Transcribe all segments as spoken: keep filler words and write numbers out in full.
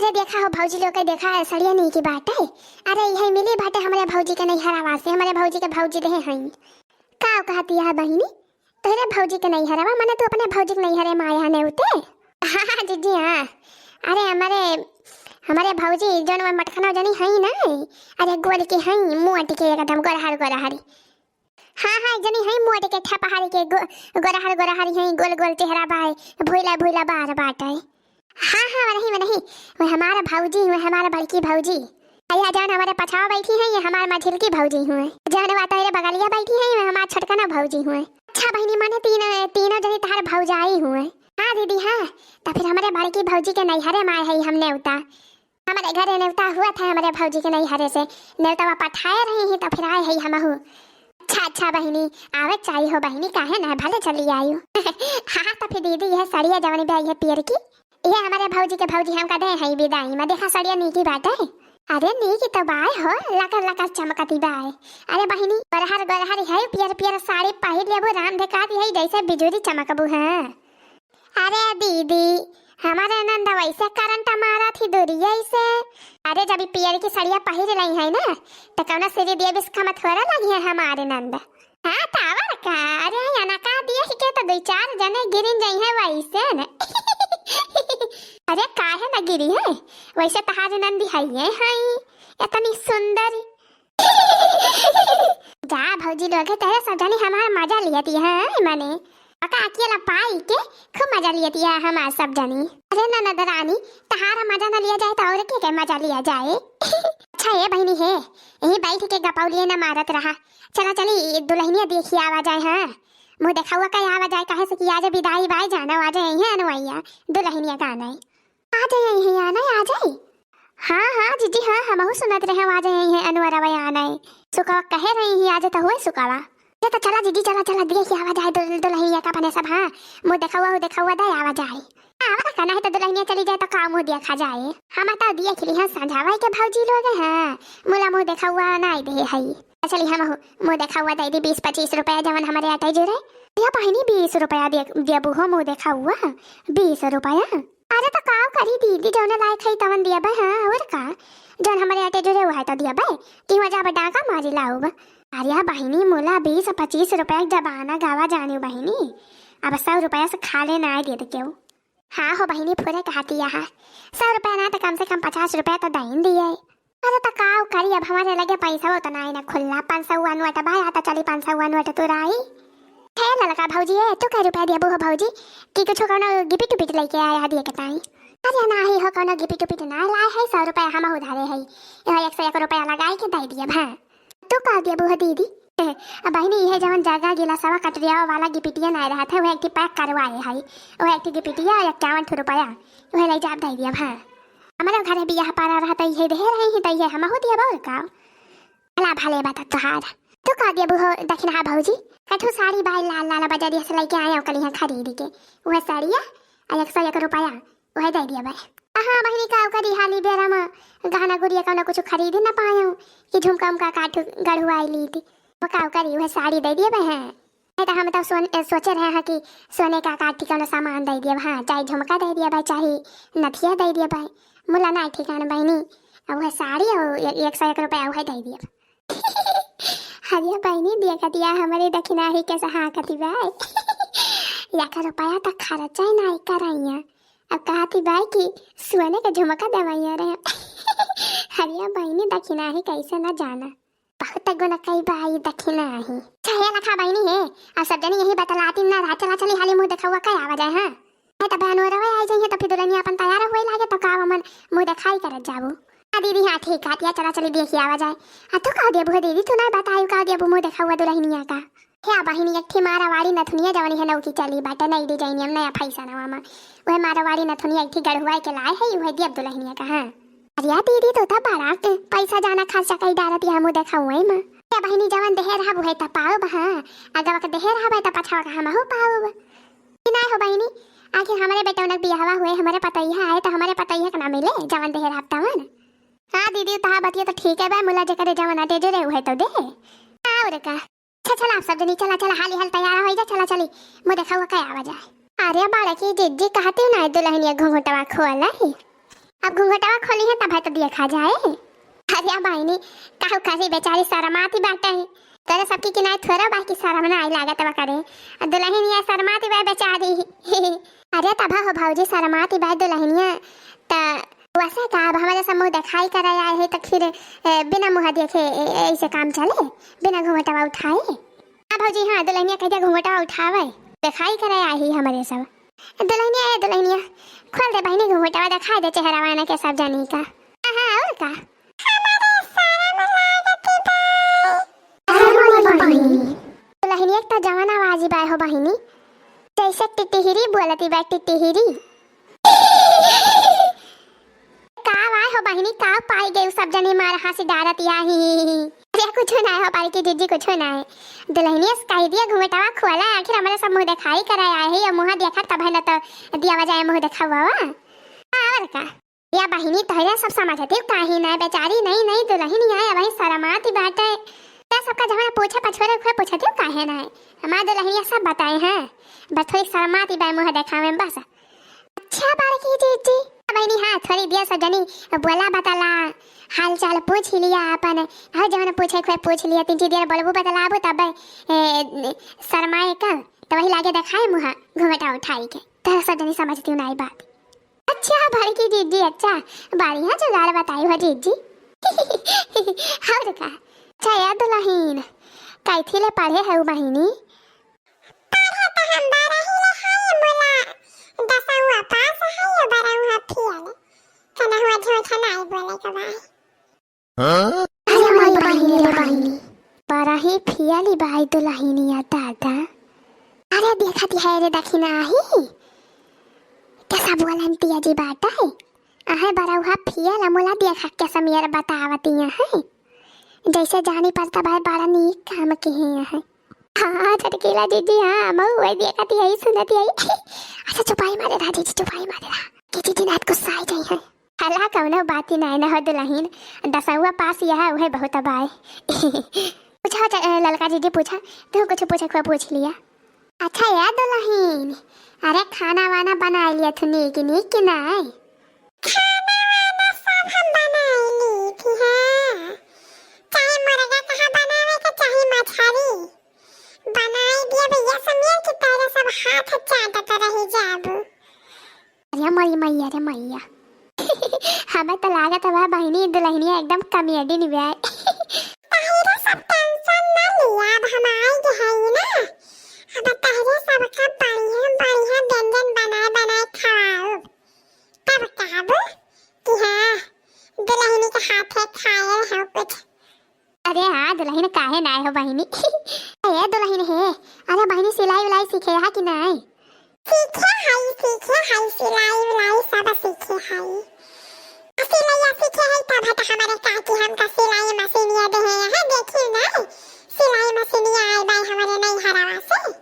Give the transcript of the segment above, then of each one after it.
अरे देखा हो भौजी लोग के, देखा है सड़िया नीकी बाटे। अरे यही मिली बाटे हमरे भौजी के नैहरवा से, हमरे भौजी के भौजी देहे हई। का कहतिया बहिनी, तोहरे भौजी के नैहरवा, मने तू अपने भौजी के नैहरे मा आया नेउते? हाँ हाँ जीजी हाँ। अरे हमरे, हमरे भौजी जौन वो मटखना जनी हई ना, अरे गोल की हई, मोट के एकदम गोरहर गोरहरी। हाँ हाँ, जनी हई मोट के ठपहारी के गो-, गोरहर गोरहरी हई, गोल गोल चेहरा बाय, भूला भूला बार बाटे। हाँ हाँ, वही वही, वो हमारा भौजी हुए, हमारा बड़की भौजी। अरे जौन हमारे पछावा बैठी है, ये हमार मझिलकी भौजी हुए। जौन वा तोहरे बगलिया बैठी है, ये हमार छोटकना भौजी हुए। अच्छा बहिनी, माने तीन, तीनों जनी तहार भौजाई हुए। हाँ दीदी हाँ, तो फिर हमारे बड़की भौजी के नैहरे मा आए है हम नेउता। हमारे घरे नेउता हुआ था हमारे भौजी के नैहरे से, नेउता वा पठाए रही ही तो फिर आए है हमहू। अच्छा अच्छा बहिनी, आवे चाहिए हो बहिनी, काहे ना, भले चली आयु। हाँ हाँ, तो फिर दीदी यह सड़िया जवनी बा यह पियर की, ये हमारे भौजी के भौजी हमका दे है विदाई मा। देखा सड़िया नीकी बाटे। अरे नीकी तो बाय हो, लकर लकर चमकती बाय। अरे बहिनी, गोरहर गोरहर है, पियर पियर साड़ी पहिर लेबू, राम देखा दी है जैसे बिजुरी चमकबू। हाँ अरे दीदी, हमारे नंद वैसे करंट मारा थी दूरिया से। अरे जब ई पियर की सड़िया पहिर लई है ना, तो कौनो श्री देवी से कम थोड़ा लगी है हमारे नंद। हाँ, तो और का? अरे, यहाँ ना का दिए ही के तो दो चार जने गिरिन जाई है वैसे न। अरे, काहे ना गिरी है? वैसे तहार नंदी है ये है, इतनी सुंदर। जा भौजी लोग, तेरे सब जनी हमार मजा लिया दी है, मने। अका अकेला पाई के खूब मजा लिया दी है हमार सब जनी। अरे ननद रानी, तहार मजा ना लिया जाए तो और के, के मजा लिया जाए? अच्छा, ए बहिनी हे, यहीं बैठ के गपौलिए ना मारत रहा। चला चली, दुल्हनिया देखी आवा जाए, हाँ। मुँह देखावा का आवा जाए, काहे से कि आज विदाई बाय जाना, आ जाए हैं अनुवैया, दुल्हनिया का आना है। आ जाए हैं, आना है, आ जाए। हाँ, हाँ, जीजी, हाँ, हमहू सुनत रहे, आ जाए हैं, अनुवरवा आना है। सुकवा कहे रही ही, आज तो हुए सुकवा। ये तो चला जीजी, चला, चला, देखी आवा जाए दुल-, दुल्हनिया का अपने सब, हाँ। मुँह देखावा, हो देखावा दे आवा जाए। आवा का नहीं तो दुल्हनिया चली जाए तो का मुँह देखा जाए? हम तो देख ली, हाँ, संझावा के भौजी लोग, हाँ। मुला मुँह देखावा नहीं दे है। चली हमहू मुँह देखावा दे दी बीस पच्चीस रुपया, जवन हमारे आटे जुरे। या बहिनी, बीस रुपया दे, देबू हो मुँह देखावा? बीस रुपया? अरे तो का करी दीदी, जौने लायक है तवन दिया बे, हाँ, और का? जौन हमारे आटे जुरे हुआ है तो दिया बे, कि वहाँ जाबे डाका मारी लाउब। अरे बहिनी, मुला बीस पच्चीस रुपया के जमाना गावा जानी बहिनी, अब सौ रुपया से खाले ना देत केहू। हाँ हो बहिनी, फुरे कहती यहाँ, सौ रुपया ना तो कम से कम पचास रुपया तो दइन दिए। अरे तो का करी, अब हमारे लगे पैसा उतना ही ना खुल्ला, पाँच सौ नोट बा, या तो चली पाँच सौ नोट तुराई। हे ललका भौजी, ए, तू कै रुपया देबू हो भौजी, कि कुछ कौनो गिपिट उपिट लेके आया दिए के ताई? अरे नाही हो, कौनो गिपिट उपिट ना लाए है, सौ रुपया हम उधारे है, यह एक सौ एक रुपया लगाई के दे दिए भा। तू का देबू हो दीदी? ए, अब बहिनी, इहे जवन जगह गिलासवा कटरिया वाला गिपिटिया ना रहत है, वह एक ठी पैक करवाए है, वह एक ठी गिपिटिया इक्यावन ठो रुपया, वह ले जाब दे दिए भा। हमारे घरे बियाह पारा रहत है, इहे देहे रही ही, तो इहे हमहू दिए और का? भला भले बात तोहार। तू का देबू हो दखिनहा भौजी? कठू साड़ी बाई लाल लाल बजरिया से लेके आया ओकली यहाँ खरीद के। वह साड़िया आ एक सौ एक रुपया, वह दे दिया बाई। हाँ बहिनी, का करी, हाली बेरा में गहना गुड़िया कौनो कुछ खरीद न पायो कि झुमका उमका काठ गढ़ुआई ली थी। वो का करी, वह साड़ी दे दिया बाई। हैं, नहीं तो हम तो सोन-, सोचे रहे हैं कि सोने का काठ कौनो सामान दे दिया, हाँ, चाहे झुमका दे दिया बाई, चाहे नथिया दे दिया बाई। मुला ना ठिकान बहिनी, अब वह साड़ी और ए-, एक सौ एक रुपया वह दे दिया। अरे बहिनी, देखतिया हमरे दखिनही कैसे हाँकती बाय। एक रुपया तक खर्चा ही नाई कराइया। अब कहती बाय कि सोने के झुमका देवैया रहे। अरे बहिनी, दखिनही कैसे ना जाना। बहुत गुण कई बाई दखिनही। चाहे लखा बहिनी है, अब सब जनी यही बतलाती ना रहा। चला चली हाली मुँह देखावा का आवा जाए, हाँ। है तो बहनोरवा आई जाइए तो फिर दुल्हनिया अपन तैयार हुए लागे तो का मन मुँह देखाई करत जाबू। हाँ दीदी, हाँ ठीक है, तिया चला चली देखी आवा जाए। आ तू का देबू हो दीदी, तू ना बतायू का देबू मुँह देखावा दुल्हनिया का। हे बहिनी, एक ठी मारावाड़ी नथुनिया जवनी है नौकी चली बाटे, नई डिजाइनिया में, नया फैसनवा में। वह मारावाड़ी नथुनिया एक ठी गढ़ुआई के लाए है, वह दियब दुल्हनिया का, हाँ। अरे दीदी, तू तो बड़ा पैसा जाना खर्चा कई डारत है मुँह देखावे में। हे बहिनी, जवन देहे रहब उहे त पाउब, हाँ। अगवा के देहे रहब त पछवा के हमहू पाउब। कि नाय हो बहिनी, आखिर हमरे बेटौना के बियाहवा हुए, हमरे पतोहिया आए त हमरे पतोहिया के ना मिले, जवन देहे रहब तवन। हाँ दीदी, तहा बतिया त ठीक है बा, मुला जेकरे जवन अटे जुरे उहे तो दे। और का। अच्छा चला आप सब जनी, चला चला, हाली हाल तैयार हो जा, चला चली, मुँह देखावा का आवा जाए। अरे बड़की जिज्जी, कहती ना दुल्हनिया घुंघुटवा खोल ही। अब घूंघटवा खोली है तब है तो देखा जाए। अरे बहिनी, काहू करी, बेचारी शरमाती बाटे। तोरे सबकी किनारे थोड़ा बाकी शरम ना आई लागत बा करे। अब दुलहिनिया शरमाती बा बेचारी। अरे तब हो भौजी, शरमाती बा दुलहिनिया। त वैसे का, अब हमारे सब मुँह देखाई करे आए है तो फिर, ए, बिना मुँह देखे, ए, ऐसे काम चले, बिना घूंघटवा उठाए? हाँ भौजी, हाँ, दुलहिनिया कह दिया घूंघटवा उठावे, देखाई करे आई ही हमरे सब। दुलहिनिया, ए दुलहिनिया, खोल दे बहिनी घूंघटवा, देखाई दे चेहरा वाना के सब जनी का। हाँ, हाँ, और का? हमरे शरम लागत बा। अरे मोरी बहिनी। दुलहिनिया एक तो जवान आवाज बा हो बहिनी, जैसे टिटिहिरी बोलती बा, टिटिहिरी। का वाय हो बहिनी, का पाई गई, सब जनी मार हंसी डारत या ही। अरे कुछ ना हो बड़की जीजी, कुछ ना है। दुलहिनिया से कह दिया घूंघटवा खोला, आखिर हमारे सब मुँह देखाई करे आए है, ये मुँह देखा तब है ना तो दिया बजाए मुँह देखावा। और का? या बहिनी तोहरे सब समझती काहे ना, बेचारी नई नई दुलहिनिया है, वही शरमाती बाटे। त सबका जवन पूछे पछोरे खुए पूछती काहे ना है। हमार दुलहिनिया सब बताए हैं, बस थोड़ी शरमाती बा मुँह देखावे में बस। अच्छा बड़की जीजी। बहिनी हाँ, थोड़ी देर सब जनी बोला बतला, हाल चाल पूछ ही लिया अपन, हर जवन पूछे खुए पूछ लिया, तीन चार देर बोलबू बतलाबू तब, ए, शरमाए का, तो वही लागे देखाए मुँह घूंघटा उठाई के, तो सब जनी समझती हूँ नाई बात। अच्छा बड़की जीजी, अच्छा, बढ़िया जुगाड़ बताई हो जीजी। और का? अच्छा या दुलहिन, कैथी ले पढ़े है बहिनी? पढ़े त हम बारही ले हई मुला, दसवा पास हई, बारहवा फेल। कनहुआ झूठ नाई बोले के बा। हाँ? अरे मोरी बहिनी रे बहिनी, बारही फेल बाई दुलहिनिया दादा। अरे देखत है रे दखिना आही, कैसा बोलन तिया जी बाटे। अहे बारहवा फेल मुला देखा कैसा मेर बतावती है, जैसे जानी पड़ता भाई बड़ा नीक काम किहे है। हाँ, चटकीला जीजी, हाँ, हमहू वही देखत यही सुनत यही। अच्छा, चुपाई मारे रहा जीजी, चुपाई मारे रहा। कि जीजी नाथ गुस्सा आई जाई है। हला कौनो बात ही नाय न हो दुलहिन, दसवा पास यह उहे बहुत बाय। पूछा च-, ए, ललका जीजी पूछा, तू कुछ पूछे को पूछ लिया। अच्छा या दुलहिन, अरे खाना वाना बनाई लिया थू नीक नीक कि नाय? खाना वाना सब हम बनाई ली थी, हाँ। चाहे मुर्गा कहाँ बनावे के, चाहे मछरी। बनाई दिया भैया समीर की तरह सब हाथ चाटत रही जाबू। अरे मोरी मैया रे मैया। हमें तो लागत बा बहिनी दुलहिनिया एकदम comedy निभाए। तहिरे सब tension ना लिया, अब हम आए गए हैं ना। अब तहिरे सबका बढ़िया बढ़िया व्यंजन बनाए बनाए खवाओ। तब कहबू कि हाँ, दुलहिनी के हाथे खाए हो कुछ। अरे हाँ दुलहिन, काहे नाय हो बहिनी। ए दुलहिन हे, अरे बहिनी सिलाई उलाई सीखे हा कि नाय? सीखे हई, सीखे हई, सिलाई उलाई सब सीखे हई। सिलैया सीखे हई तब है तो हमारे काकी हमका सिलाई मशीन ये दे है, देखी ना, सिलाई मशीन ये आए बाई हमारे नैहरवा से।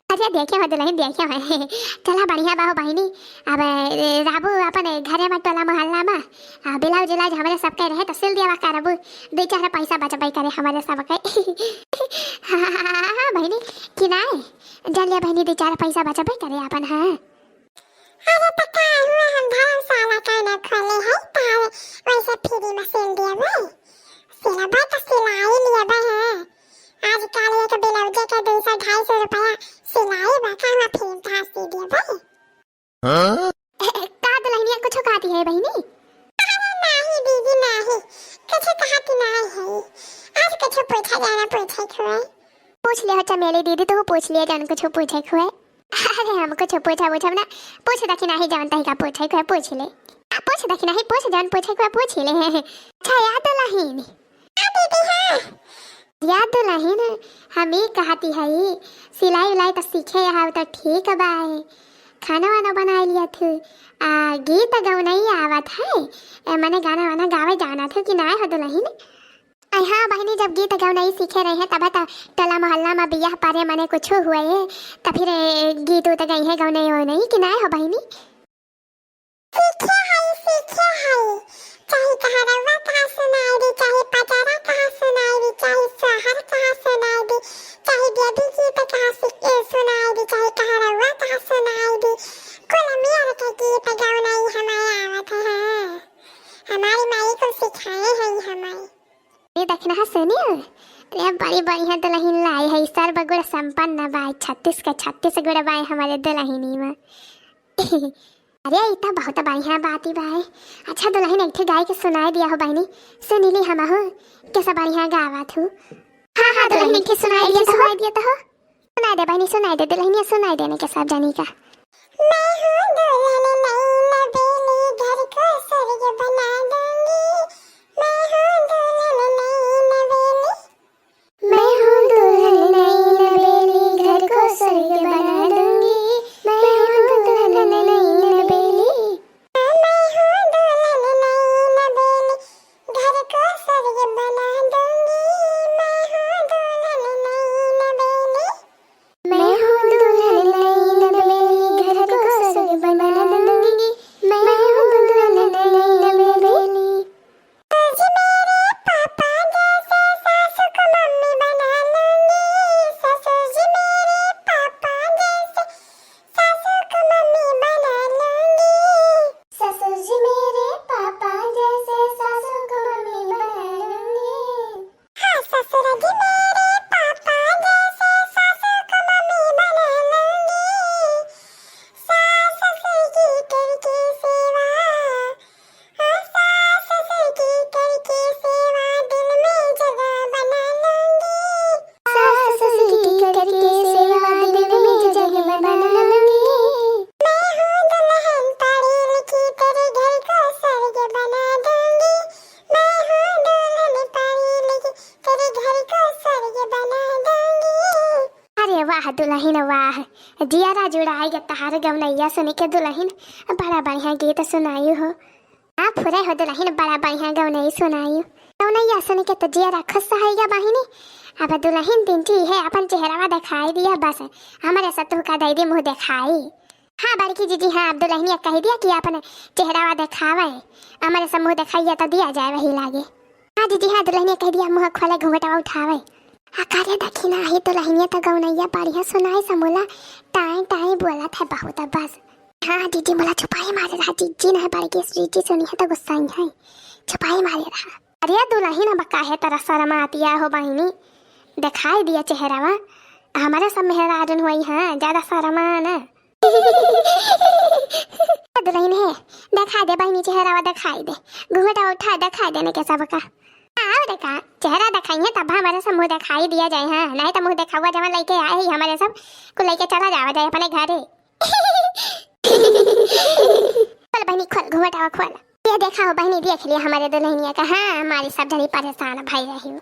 अच्छा देखे हो दुलहिन, देखे हो। चला बढ़िया बा हो बहिनी। अब, ए, रहबू अपन घरे में टोला मोहल्ला में, आ, ब्लाउज उलाउज हमरे सबके रहे तो सिल दिया करबू, दो चार पैसा बचबे करे हमरे सबके। हाँ, हाँ, हाँ, हाँ, बहिनी, कि नाय? जान लिया बहिनी, दो चार पैसा बचबे करे अपन, हाँ। अरे तो का हुआ, हम धर्मशाला का ना खोले है, तार वैसे फ्री में सिल दिया भाई। सिलबे तो सिलाई लिया भाई, हाँ। आजकल एक ब्लाउज के दो सौ ढाई सौ रुपया सिलाई बा, कहवा फिर धासी देबे? हाँ? का दुलहिनिया कुछ कहती है बहिनी? अरे नाही दीदी नाही, कुछ कहती नाही है। आज कुछ पूछा जाना पूछे हुए। पूछ लिया हो चमेली दीदी, तू पूछ लिया जान कुछ पूछे हुए। अरे हम कुछ पूछा पूछब ना, पूछ दा कि नाही जवन तही का पूछे हुए पूछ ले। आ, पूछ दा कि नाही, पूछ जवन पूछे हुए पूछ ले। अच्छा या दुलहिन, हाँ दीदी, हाँ। या दुलहिन, हम ई कहती हई, सिलाई उलाई तो सीखे हव तो ठीक बा, खाना वाना बनाए लिया थू, आ गीत गौनई आवत है, ए, मने गाना वाना गावे जाना थू कि नाय हो दुलहिन? आई हाँ बहिनी, जब गीत गौनई सीखे रहे हैं तब तो टोला मोहल्ला में बियाह परे मने कुछ हुए, तो फिर, ए, गीत उत गई है गौनई वौनई कि नाय हो बहिनी? सीखे हई, सीखे हई। चाहे कहा रउआ कहा सुनाई दी, चाहे पचारा कहा सुनाई दी, चाहे सोहर कहा सुनाई दी, चाहे देवी गीत कहा सु-, ए, सुनाई दी, चाहे कहा रउआ कहा सुनाई दी। कुल मेर के गीत गौनई हमारे आवत है। ये देखना है, सुनियो, अरे बड़ी बढ़िया दुलहिन लाई है, सर्व गुण संपन्न बाय, छत्तीस के छत्तीस गुण बाय हमरे दुलहिनी में। अरे ई तो बहुत बढ़िया बात ही बाय। अच्छा दुलहिन, एक ठे गाय के सुनाई दिया हो बहिनी, सुनी ली हम हो, कैसा बढ़िया गावत हूँ। हाँ हाँ दुलहिन, एक ठे सुनाई दिया तो हो। सुनाई दे बहिनी, सुनाई दे दुलहिनिया, सुनाई देने के सब जानी का। मैं हूँ दुल्हन नई नवेली, घर को स्वर्ग बना दूंगी। मैं हूँ दुल्हन नई नवेली। मैं हूँ दुल्हन नई नवेली, घर को स्वर्ग बना दूंगी। मैं हूँ दुल्हन नई नवेली। मैं हूँ दुल्हन नई नवेली, घर को स्वर्ग बना दूंगी। मैं हूँ दुल्हन नई नवेली। मैं हूँ दुल्हन नई नवेली, घर को स्वर्ग बना दूंगी। मैं हूँ दुल्हन नई नवेली। ससुर जी मेरे पापा जैसे, सासू को मम्मी बना लूंगी। ससुर जी मेरे पापा जैसे, सासू को मम्मी बना लूंगी। ससुर जी मेरे पापा जैसे, सासू को मम्मी बना लूंगी। हाँ, ससुर जी मेरे पापा जैसे, सासू को मम्मी बना लूंगी। सास ससुर की करके सेवा, हाँ, सास ससुर की करके सेवा, दिल में जगह बना लूंगी। सास ससुर की करके सेवा, दिल में जगह बना लूंगी। मैं हूँ दुल्हन पढ़ी लिखी, तेरे घर को स्वर्ग बना दूंगी। मैं हूँ दुल्हन पढ़ी लिखी, तेरे घर को स्वर्ग बना दूंगी। अरे वाह दुलहिन वाह, जियरा जुड़ाई गे तहार गवनैया सुनी के दुलहिन, बड़ा बढ़िया गीत सुनाई हो। हाँ फुरे हो दुलहिन, बड़ा बढ़िया गवनई सुनाई। गवनैया सुनी के तो जियरा खुश होइगा बहिनी। अब दुलहिन दिन जी है अपन चेहरावा देखाई दिया बस, हमरे सतु का दै दी मुँह देखाई। हाँ बड़की जीजी, हाँ अब दुलहिनिया कहि दिया कि अपन चेहरावा देखावे, हमरे सब मुँह देखाइया तो दिया जाए वही लागे। हाँ जीजी, हाँ दुलहिनिया कहि दिया मुँह खोले घूंघटवा उठावे। आ करे देखी ना, ही दुलहिनिया तो गवनैया बढ़िया सुनाई समूला, टाई टाई बोलत है बहुत बस। हाँ जीजी, मुला छुपाई मारे रहा जीजी, नहीं बड़की जीजी सुनी है तो गुस्साई है, छुपाई मारे रहा। अरे दुलहिन अब काहे तरह शर्मातिया हो बहिनी, देखाई दिया चेहरावा, हमरे सब मेहरारून होई हैं, ज्यादा शर्मा ना। दुलहिन है, देखाई दे बहिनी चेहरावा, देखाई दे, घूंघटा उठा देखाई देने के सबका। हाँ, और का चेहरा देखाई है तब हमरे सब मुँह देखाई दिया जाए, हाँ, नहीं तो मुँह देखावा जवन लइके आए ही हमरे सब को लइके चला जावा जाए अपने घरे। खोल बहिनी खोल, घूंघटावा खोल। ये देखा हो बहिनी, देख लिया हमरे दुलहिनिया का, हाँ, हमारी सब जनी परेशान भई रही हो।